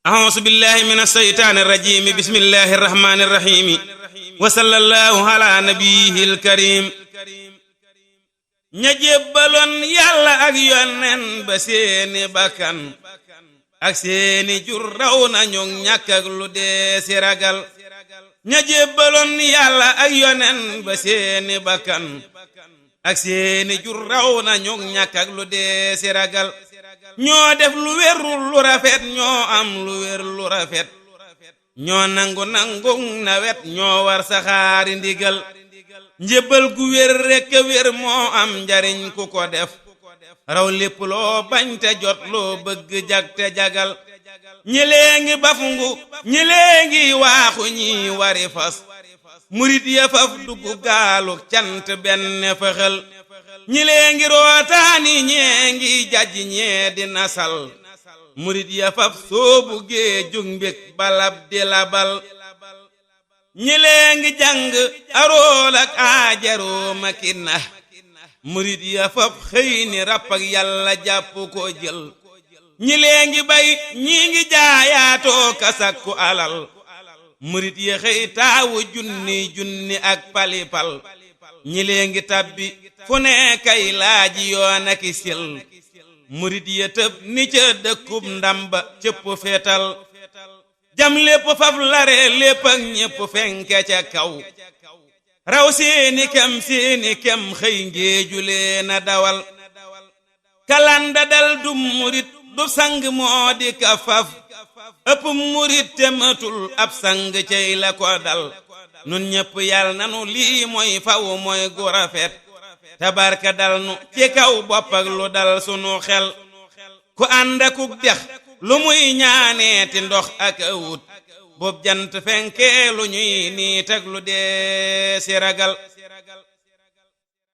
أعوذ بالله من الشيطان الرجيم بسم الله الرحمن الرحيم وصلى الله على نبيه الكريم ña jébbaloon yàlla ak yonen ba seeni bakkan ak seeni jur raw nañu ñàkk ak lu dee si ragal ña jébbaloon yàlla ak yonen ba seeni bakkan ak seeni jur raw nañu ñàkk ak lu dee si ragal ñoo def lu wérul lu rafet ñoo am lu wér lu rafet ñoo nangu nawet ñoo war saxaari ndigal njébbal gu wér rekk wér moo am njariñ ku ko def raw lépp loo bañ te jot loo bëgg jag te jagal ñi léegi bafungu ñi léegi waaxu ñi wari fas murit ya faf dugg gaalu cant benn fëxal ñi léegi rootaani ñee ngi jajj ñee di nasal murit ya faf soobu gee jug mbég balab di labal ñi léegi jàng arool ak aajaroo makina murit ya faf xëy ni ràpp ak yàlla jàpp ko jël ñi léegi bay ñi ngi jaayaatoo kasakku alal murit ya xëy taawu junni ak palipal ñi léegi tabbi fu ne kay laaji yoon ak sil murit ya tëb ni ca dëkkub ndamba cëpp feetal jam lépp faf lare lépp ak ñépp fenke ca kaw raw seeni kem xëy ngéeju leena dawal kalanda dal du murit du sang moo di ka faf ëpp murit te matul ab sang cey la ko dal nun ñépp yal nanu lii mooy faw mooy gu rafet tabarka dal nu ci kaw bopp ak lu dal sunu xel ku ànd akuk dex lu muy ñaaneeti ndox ak awut boob jant fenke lu ñuy niit ak lu dee si ragal